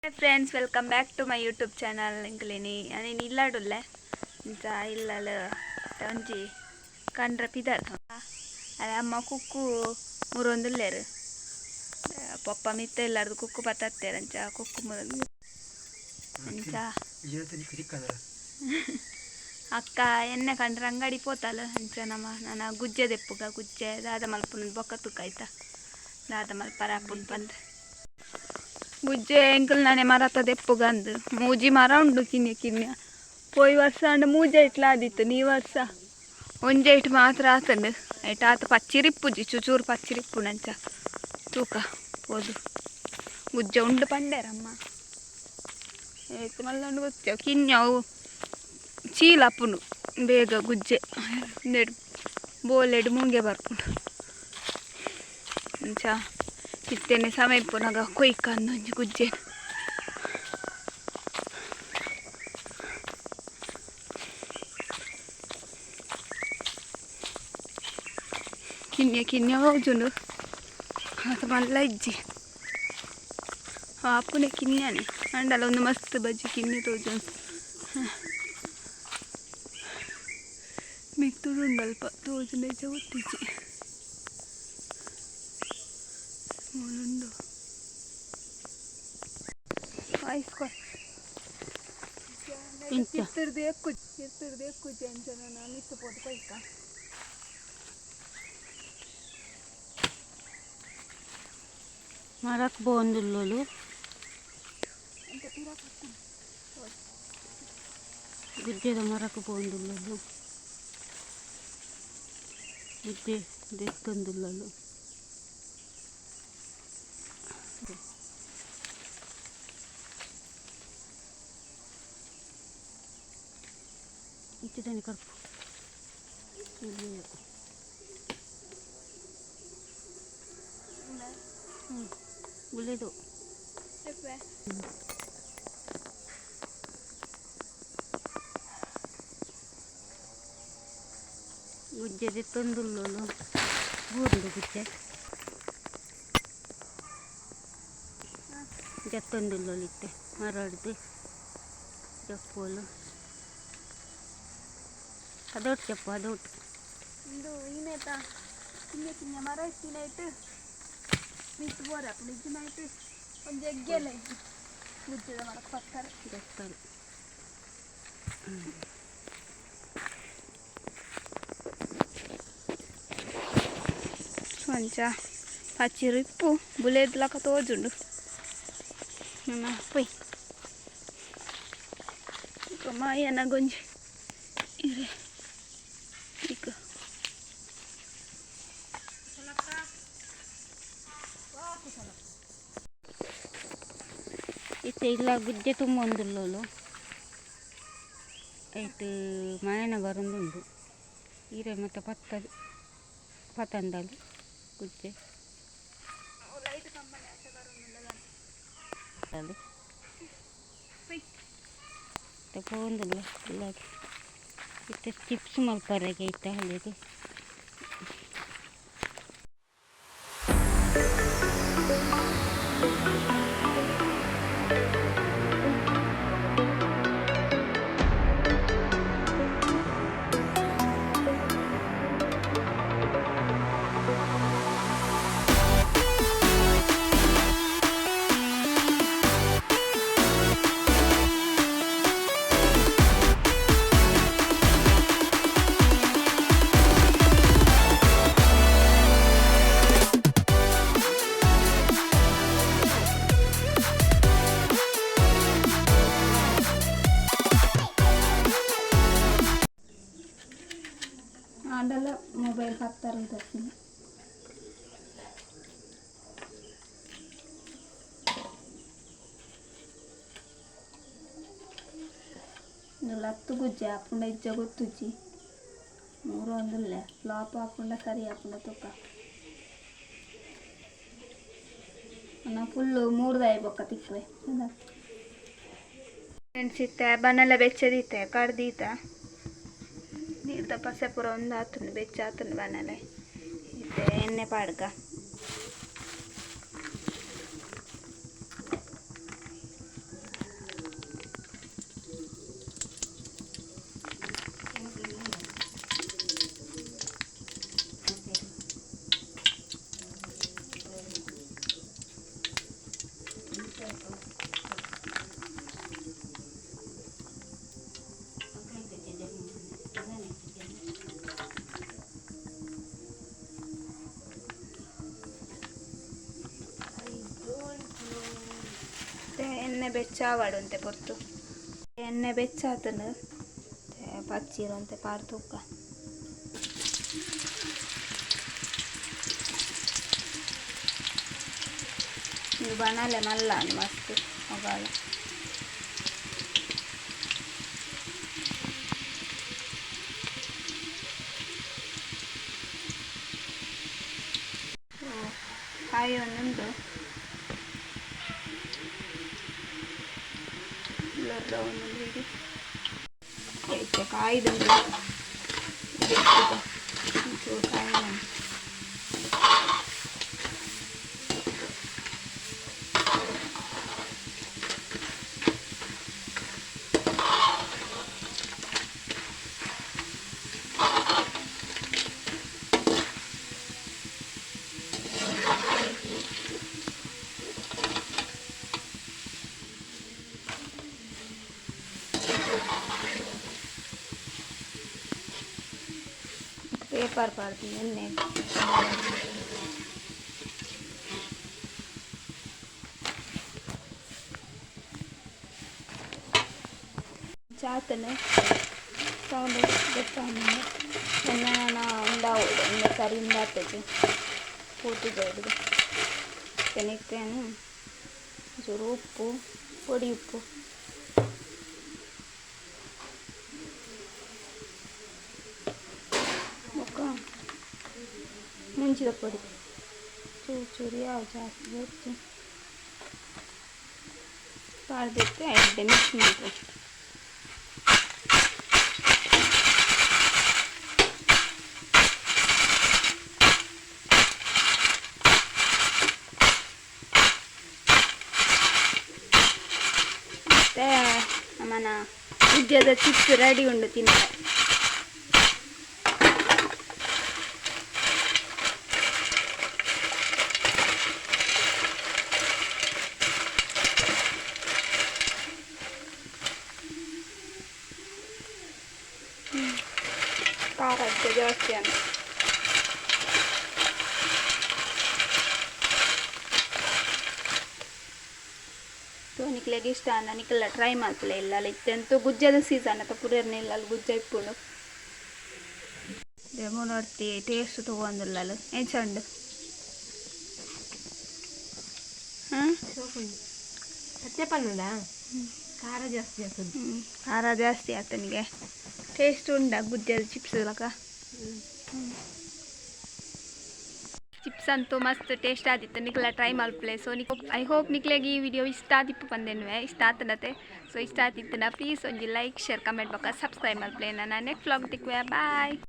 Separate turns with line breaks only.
Hi friends, welcome back to my YouTube channel. ಎಂಕಲೇನಿ ಅನೇನು ಇಲ್ಲಾಡುಲ್ಲೆ ಇಂಚ ಇಲ್ಲಲ್ ಒಂಜಿ ಕಂಡ್ರ ಪಿದರ್ ಅರೆ ಅಮ್ಮ ಕುಕ್ಕು ಮುರೊಂದುಲ್ಲೆರ್ ಪೊಪ್ಪ ಮಿತ್ತ ಇಲ್ಲಾರ್ದು ಕುಕ್ಕು ಪತ್ತತ್ತೇರ್ ಅಂಚ ಕುಕ್ಕು ಮುರೊಂದು ಅಂಚ. ಅಕ್ಕ ಎಣ್ಣೆ ಕಂಡ್ರೆ ಅಂಗಡಿ ಪೋತಾಲ. ಅಂಚ ನಮ್ಮ ನನ ಗುಜ್ಜೆ ದೆಪ್ಪುಗ, ಗುಜ್ಜೆ ದಾದ ಮಲ್ಪುನ ಬೊಕ್ಕ ತುಕಾಯ್ತ ದಾದ ಮಲ್ಪರ ಆಪುಂಡು ಪಂದ್. ಗುಜ್ಜೆ ಎಂಕುಲು ನಾನೆ ಮರತ ದೆಪ್ಪುಗ ಅಂದ್ ಮೂಜಿ ಮರ ಉಂಡು ಕಿನ್ಯ ಕಿನ್ಯ. ಪೋಯಿ ವರ್ಷ ಆಂಡ ಮೂಜಿ ಐಟ್ಲ ಆದಿತ್ತು, ಈ ವರ್ಷ ಒಂಜಿ ಐಟ್ ಮಾತ್ರ ಆತಂಡು. ಐಟ್ ಆತ ಪಚ್ಚಿರಿಪ್ಪುಜಿ, ಚುಚೂರು ಪಚ್ಚಿರಿಪ್ಪುಂಡು. ಅಂಚ ತೂಕ ಪೋದು ಗುಜ್ಜೆ ಉಂಡು ಪಂಡೇರಮ್ಮ. ಏತ್ ಮಲ್ಲ ಉಂಡು ಗೊತ್ತಿಜ್ಜಿ. ಕಿನ್ಯ ಅವು ಚೀಲ ಆಪುಂಡು ಬೇಗ ಗುಜ್ಜೆ. ಉಂದೆಡ್ ಬೋಲೆಡ್ ಮೂಂಗೆ ಬರ್ಪುಂಡು. ಅಂಚ ಇತ್ತೆನೆ ಸಮಯ ಇಪ್ಪುನಗ ಕೊಯ್ಕ ಒಂಜಿ ಗುಜ್ಜೆ. ಕಿನ್ಯ ಕಿನ್ಯ ತೋಜುಂಡು, ಆತ ಮಲ್ಲ ಇಜ್ಜಿ. ಆಪುನೆ ಕಿನ್ಯನೆ ಅಂಡಲ ಒಂದು ಮಸ್ತ್ ಬಜ್ಜಿ ಕಿನ್ಯ ತೋಜುಂಡು. ಮಿತ್ತುಡು ಉಂಡು ಅಲ್ಪ ತೋಜುಂಡ ಇಜ್ಜ ಗೊತ್ತಿಜ್ಜಿ. ಮೂಲುಂಡು ಐಸ್ ಕೊರ್.
ಇಂಚ.
ತಿರ್ದು ಎಕ್ಕುಜಿ, ತಿರ್ದು ಎಕ್ಕುಜಿ. ಅಂಚ ನಾನು ಮಿತ್ತು ಪೋದು ಕೊಯ್ಕ.
ಮರಕ್ ಪೋವೊಂದುಲ್ಲೊಲು.
ಅಂಚ ಪಿರ ಪತ್ತುಂಡು.
ಗುಜ್ಜೆದ ಮರಕ್ ಪೋವೊಂದುಲ್ಲೊಲು, ಗುಜ್ಜೆ ದೆತ್ತೊಂದುಲ್ಲೊಲು. ಇಂಚಿದನೆ ಕರ್ಪು. ಬುಲೆದು.
ಎಪ್ಪೆ.
ಗುಜ್ಜೆ ದೆತ್ತೊಂದುಲ್ಲೊಲು. ಬೂರುಂಡು ಗುಜ್ಜೆ. ಜತ್ತೊಂದುಲ್ಲೊಲು ಇತ್ತೆ ಮರಡ್ದು ಜಪ್ಪೋಲು. ಅದೊಟ್ಟು ಜಪ್ಪು ಅದೊಟ್ಟು.
ಇಂದು ಈನೇತ ಕಿನ್ಯ ಕಿನ್ಯ ಮರ ಇತ್ತಿನೈಟ್ ಮಿತ್ತು ಬೋರೆ ಆಪುಂಡು. ಇಜ್ಜಿನೈಟ್ ಒಂಜಿ ಎಗ್ಗೆಲ ಇಜ್ಜಿ ಗುಜ್ಜೆದ ಮರಕ್ ಪತ್ತಾರೆ.
ಜತ್ತಲು.
ಅಂಚ ಪಚ್ಚಿರು ಇಪ್ಪು ಬುಲೆದ್ಲಕ ತೋಜುಂಡು. ನನ್ನ ಪೊಯ್ ಮಾಯನ ಗೊಂಜಿ ಇರೆ ಇಕ್.
ಇತ್ತೆ ಇಲ್ಲ ಗುಜ್ಜೆ ತುಂಬೊಂದುಲ್ಲೊಲು. ಐಟ್ ಮಾಯನ ಬರೊಂದುಂಡು. ಈರೆ ಮತ್ತೆ ಪತ್ತದು ಪತಂದಲು ಗುಜ್ಜೆ.
ಲೈಟ್ ಕಂಬನೆ ಆಚೆ ಬರೊಂದುಂಡು.
ಅದು
ಪೊಯ್.
ಇತ್ತೆ ಪೋವೊಂದುಲ್ಲ ಇಲ್ಲಾಗ್. ಇತ್ತೆ ಚಿಪ್ಸ್ ಮಲ್ಪರೆಗೆ ಇತ್ತೆ ಅಲೆಗ್.
ಆಂಡಲ ಮೊಬೈಲ್ ಪತ್ತರ ದರ್ಶನ. ಲತ್ತು ಗುಜ್ಜೆ ಆಪುಂಡ ಇಜ್ಜ ಗೊತ್ತುಜ್ಜಿ. ಮೂರು ಒಂದುಲ್ಲೆ ಫ್ಲಾಪ್ ಆಪುಂಡ ಸರಿ ಆಪುಂಡ ತುಕ್ಕ. ನಾ ಫುಲ್ಲು ಮೂರ್ದಾಯಿ ಬೊಕ್ಕ ತಿಕ್ಕುವೆ. ಫ್ರೆಂಡ್ಸ್, ಇತ್ತೆ ಬನಲ ಬೆಚ್ಚದೀತೆ ಕಡ್ದೀತ. ನೀರ್ದ ಪಸೆ ಪೂರ ಒಂದು ಆತುಂಡು, ಬೆಚ್ಚ ಆತುಂಡು ಬನಲೆ. ಇತ್ತೆ ಎಣ್ಣೆ ಪಾಡ್ಗ. ಎಣ್ಣೆ ಬೆಚ್ಚ ಆವಡ್ ಒಂತೆ ಪೊರ್ತು. ಎಣ್ಣೆ ಬೆಚ್ಚ ಆತುಂಡು ಪಚ್ಚಿರ್ ಒಂತೆ ಪಾಡ್ ತೂಕ. ಉಂದು ಬಣಲೆ ಮಲ್ಲ ಮಸ್ತ್ ಮೊಗಾಲ. ಕಾಯಿ ಒಂದುಂಡು ಒಂದೊಂದು ಇಡಿ ಇತ್ತೆ ಕಾಯ್ದುಂಡು ಒಂಚೂರು ಕಾಯಿ. ಪೇಪರ್ ಪಾಡ್ತೀನಿ ಎಣ್ಣೆ. ಚಾತನೆ ಸೌಂಡ್ ಗೊತ್ತಾಂಡ ಎಣ್ಣೆ ಉಂಡಾವೊಡು. ಎಣ್ಣೆ ಸರಿ ಉಂಡಾತಜಿ ಪೂರ್ತಿ ಜೋಡುದು ತೆನಿಕ್ಕೇನು ಚೂರು ಉಪ್ಪು, ಪೊಡಿ ಉಪ್ಪು. ಬೊಕ್ಕ ಮುಂಚಿದ ಪೊಡಿ ಚೂರು ಚೂರು, ಯಾವ ಜಾಸ್ತಿ ಹೆಚ್ಚು ಪಾಡ್ದಿತ್ತು. ಎಡ್ಡೆ ಮಿಕ್ಸ್ ಮಾಡ್ರಿ. ಮತ್ತು ನಮ್ಮನ ಉದ್ಯದ ಚಿಪ್ಸ್ ರೆಡಿ ಉಂಡು ತಿನ್ನರೆ. ಖಾರ ಜಾಸ್ತಿ ಅಂತ ಸೊ ನಿಕ್ಲೆಗ್ ಇಷ್ಟ ಆಂಡ ನಿಕಲ್ಲ ಟ್ರೈ ಮಲ್ಪುಲೆ ಇಲ್ಲಲ್. ಇತ್ತೆಂತೂ ಗುಜ್ಜದ ಸೀಸನ್ ಅತ್ತ, ಪುರೆರ್ನ ಇಲ್ಲಲ್ ಗುಜ್ಜ ಇಪ್ಪುಂಡು. ಮೂನೊರ್ತಿ ಟೇಸ್ಟ್ ತಗೊಂದುಲ್ಲಲ್. ಎಂಚ ಉಂಡು? ಹಾಂ.
ಸತ್ಯ ಪನ್ನಡ, ಖಾರ ಜಾಸ್ತಿ ಆಗ್ತದೆ.
ಖಾರ ಜಾಸ್ತಿ ಆತನಿಗೆ. ಟೇಸ್ಟ್ ಉಂಡ ಗುಜ್ಜದ ಚಿಪ್ಸ್ ಲಕ? ಚಿಪ್ಸ್ ಅಂತೂ ಮಸ್ತ್ ಟೇಸ್ಟ್ ಆದಿತ್ತು. ನಿಕ್ಲ ಟ್ರೈ ಮಲ್ಪುಲೆ. ಸೊ ನಿಕ್ I hope ನಿಕ್ಲೆಗ್ ಈ ವಿಡಿಯೋ ಇಷ್ಟ ಆದಿಪ್ಪು ಪಂದೆನ್ವೆ. ಇಷ್ಟ ಆತನತೆ. ಸೊ ಇಷ್ಟ ಆತಿತ್ತುಂಡ ಪ್ಲೀಸ್ ಒಂಜಿ ಲೈಕ್, ಶೇರ್, ಕಮೆಂಟ್ ಬೊಕ್ಕ ಸಬ್ಸ್ಕ್ರೈಬ್ ಮಲ್ಪುಲೆ. ನಾನು ನೆಕ್ಸ್ಟ್ ವ್ಲಾಗ್ ತಿಕ್ಕುವೆ. ಬಾಯ್.